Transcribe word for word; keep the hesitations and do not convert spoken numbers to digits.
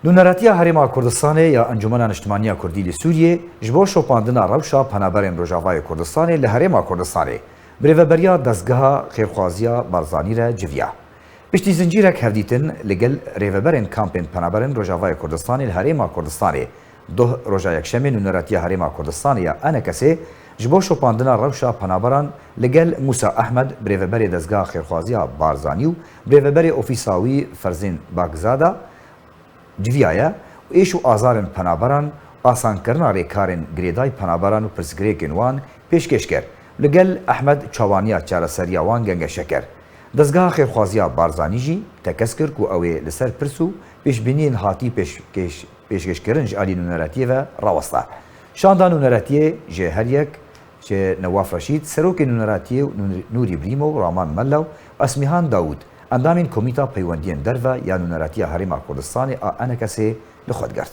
Nûneratiya Herêma Kurdistanê ya Encûmena Niştimaniya Kurdî li Sûriyê ji bo şopandina rewşa penaberên Rojavayê Kurdistanê li Herêma Kurdistanê birêveberiya Dezgeha Xêrxwaziya Barzanî re civiya. Piştî zincîrek hevdîtin li gel rêveberên kampên penaberên Rojavayê Kurdistanê li Herêma Kurdistanê, doh roja Yekşemê Nûneratiya Herêma Kurdistanê ya ENKSê ji bo şopandina rewşa penaberan li gel Mûsa Ehmed, birêveberê Dezgeha Xêrxwaziya Barzanî û birêveberê ofîsa wî Ferzîn Bakzada, civiyaye û êş û azarên penaberan, asankirina rêkarên girêdayî penaberan û pirsgirêkên wan pêşkêş kir. Li gel Ehmed çawaniya çareseriya wan gengeşe kir. Dezgeha Xêrxwaziya Barzanî jî tekez kir ku ew ê li ser pirs û pêşbîniyên hatî pêşkêş, pêşkêşkirin ji alî nûneratiyê ve rawesta. Şanda nûneratiyê ji her yek, ji Newaf Reşîd, serokê nûneratiyê, û Nûr-, Nûrî Brîmo, Raman Mella û Esmîhan Dawûd, endamên Komîta Peywendiyên Derve ya Nûneratiya Herêma Kurdistanê a ENKSê li xwe digirt.